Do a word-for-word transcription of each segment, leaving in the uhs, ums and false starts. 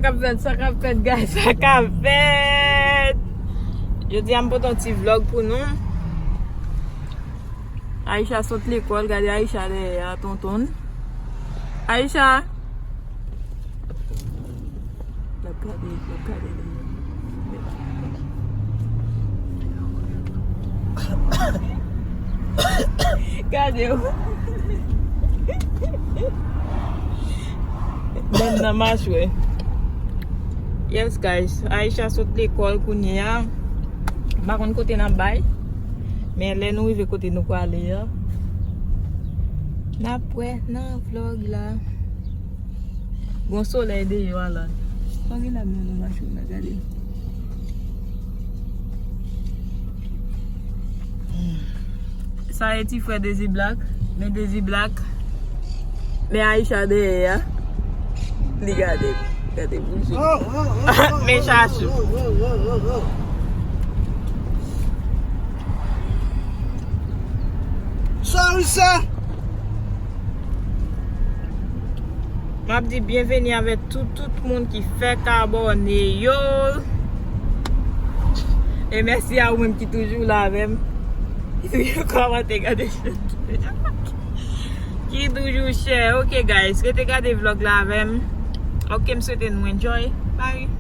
Sa k ap fèt, sa k ap fèt, guys, sa k ap fèt. Jodi a m pote yon ti vlog pou nou. Aisha sot lekòl, gade Aisha dèyè a, tonton. Aisha! L ap gade, l ap gade. Gade w. Bann nan machwè. Yes, guys. Aisha sot lekòl kounye a. M pa konn kote n ap bay. Men lè nou rive kote nou prale a, n ap wè nan vlog la. Gon solèy deyò a la. Pa gen la, men nan machin la, gade. Sa e ti frè Dezi Black. Men Dezi Black. Men Aisha dèyè a. Li gade. Gade boujou. Men chachou. Sorry, sir. M ap di byenveni avèk tout, tout moun ki fèk abòne yo. E mèsi a ou menm ki toujou la avè m. Ki toujou kòmante, gade. Ki toujou share. Ok, guys, rete gade vlog la avè m. Ok, m swete nou enjoy. Bye.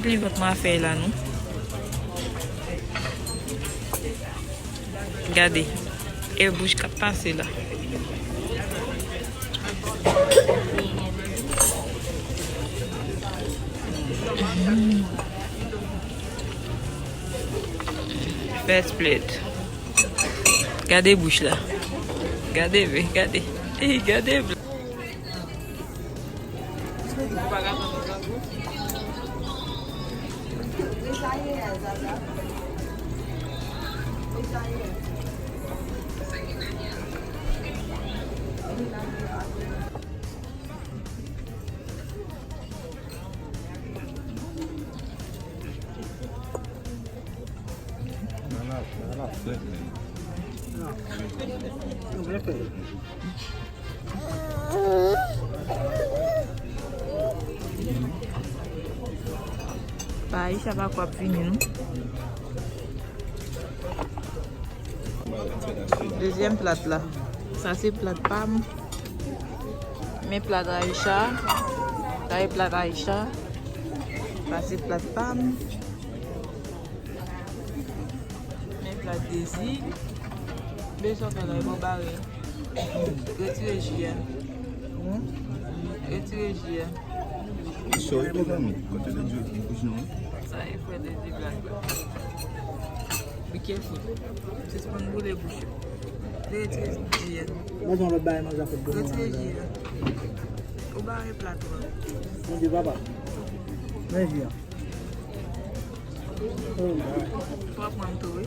Li vant mwen a fèy la, non. Gade. E bouch k ap pase la. First plate. Gade bouch la. Gade, men, gade. Ey, gade. Pa Aisha pa kwè ap fini, non. Dezyèm plat la. Sa se plat pa m. Men plat Aisha. Sa se plat Aisha. Sa se plat pa m. Men plat Dezi. Bezwen fè la, e bon bare. Retire ji a. Retire ji a. Sòry, mezanmi. Kote de Dye ki bouch nou? Sa e frè de Dye blak la. Be careful. Sispann boule bouch yo. Retire ji a. Mwen jan lòt bagay manje ap fè. Retire ji a. Ou bare plat ou an. Bondye papa. Men ji a. Oh, God. Fò w pran tou, wi.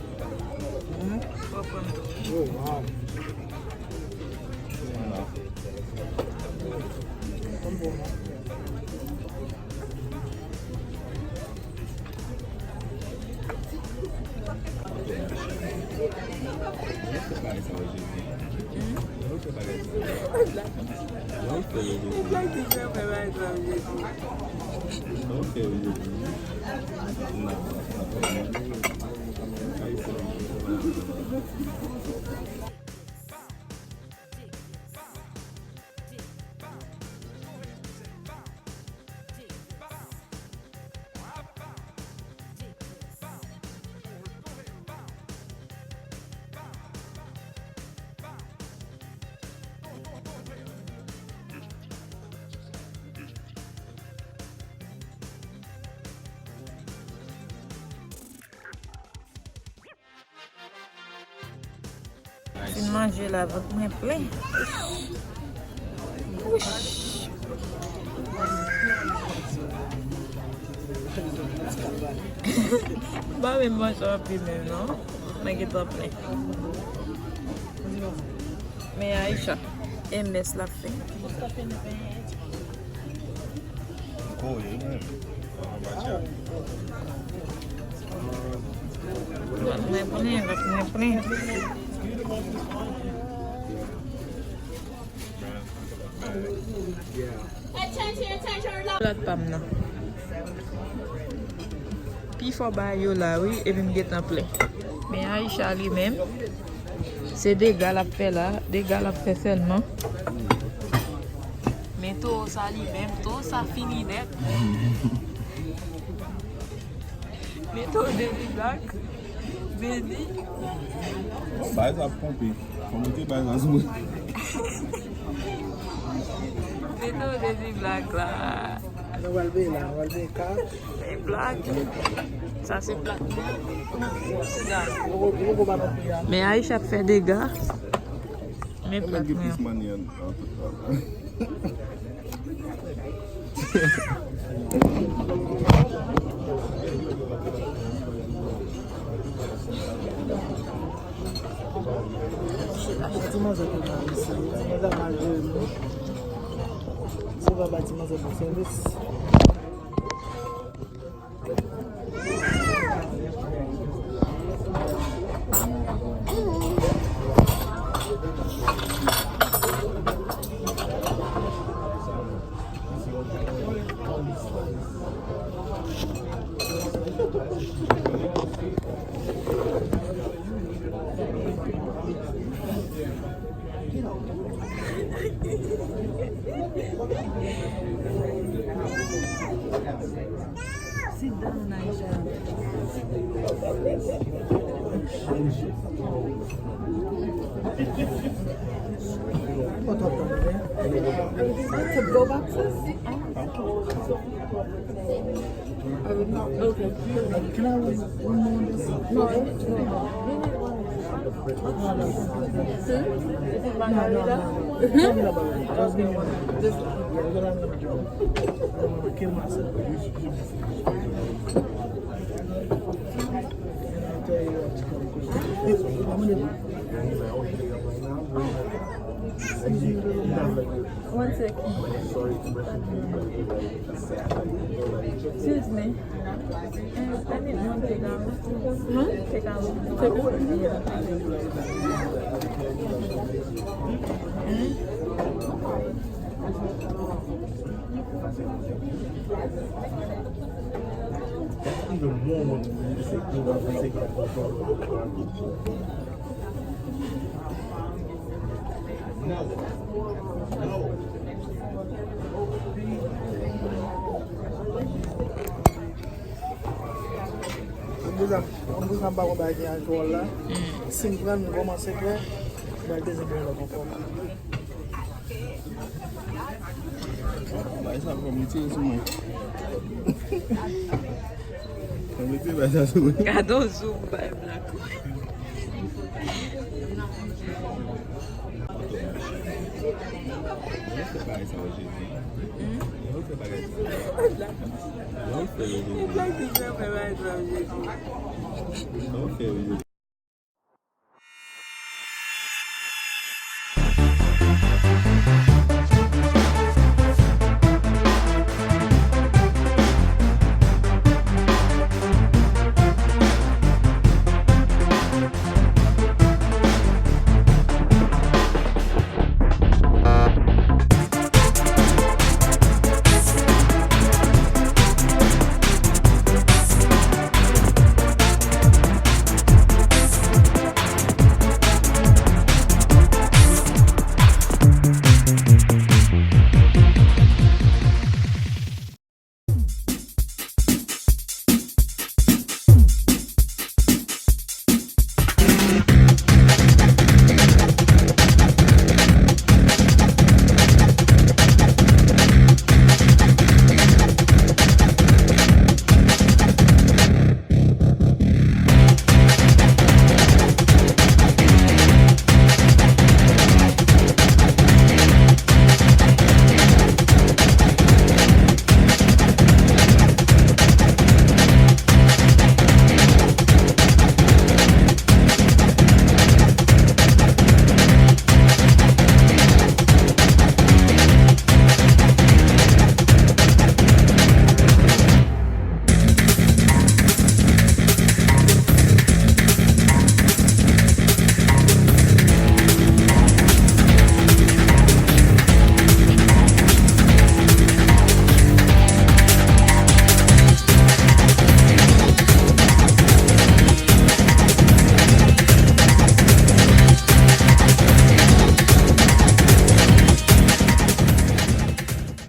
Hmm? Fò w pran tou. Oh, wow. Konn bon, non? Hmm? Fin manje la, vant mwen plen. Wouch. M pa menm manje anpil menm non. Mwen gentan plen. Men Aisha, e mès l ap fè. Mwen plen, mwen plen, mwen plen. Plat pa m nan. Pifò bagay yo la wi, epi m gentan plen. Men Aisha li menm, se dega l ap fè la, dega l ap fè sèlman. Men towo sa li menm, towo sa fini nèt. Men towo Dezi Black, Dezi. Bon, bagay sa ap ponpe. Fò mete bagay sa sou mwen. Men towo Dezi Black la. Nou pral peye la, nou pral peye ka. E plat. Sa se plat. Men Aisha ap fè dega. Men plat mwen. Achte ti manzè pou mwen isi. Ti manzè mal jere nou. Se pa ba ti manzè bon sèvis. Sit down, Aisha. It's a go boxes? Okay. Can I have one more on this? No, it's, no. Hmm? Is it margarita? No, no, no. Just give me one. Just, yeah, we got another drink. I don't wanna kill myself. One sec. Excuse me. I need one takeout. Hmm? Takeout. Takeout? Yeah. Hmm? Mwen bezwen, mwen bezwen pa wè bagay ki alkòl la. Si m pran l, m kòmanse pran, m pral bezwen pran lòt ankò. Bay sa fò m tire sou mwen. Fò m tire bay sa sou mwen. Gade yon zoom bay Black. Yo fè bagay sa yo, Jezi. Hmm? Yo fè bagay sa yo. Yo fè yo, Jezi. Black di fè bagay sa yo, Jezi. Yo fè yo, Jezi.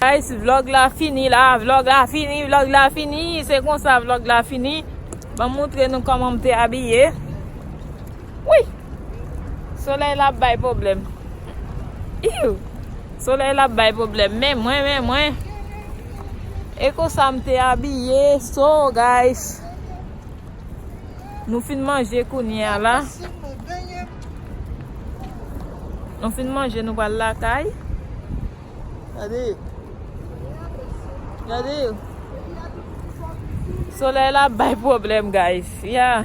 Guys, vlog la fini la, vlog la fini, vlog la fini. Se konsa vlog la fini. Ban m montre nou kòman m te abiye. Wi! Solèy la ap bay pwoblèm. Iw! Solèy la ap bay pwoblèm. Men mwen, men mwen. E konsa m te abiye. So, guys. Nou fin manje kounye a la. Nou fin manje, nou pral lakay. Gade. Gade. Solèy la bay pwoblèm, guys. Ya.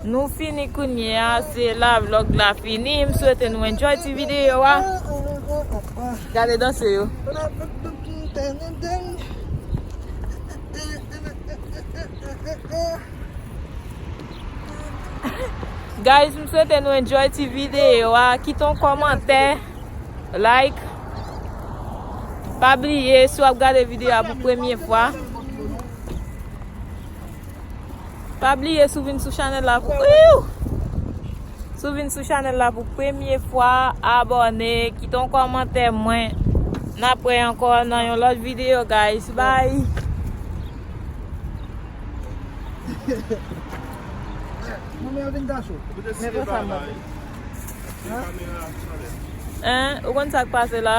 Nou fini kounye a, se la vlog la fini. M swete nou enjoy ti videyo a. Gade danse yo. Guys, m swete nou enjoy ti videyo a. Kite yon kòmantè, like. Pa bliye, si w ap gade videyo a pou premye fwa, pa bliye, si w vin sou chanèl la pou, iw! Si w vin sou chanèl la pou premye fwa, abòne, kite yon kòmantè mwen. N ap wè ankò nan yon lòt videyo, guys. Bye! Manman vin gaso. Men konsa mwen. Hein, ou konn sa k pase la?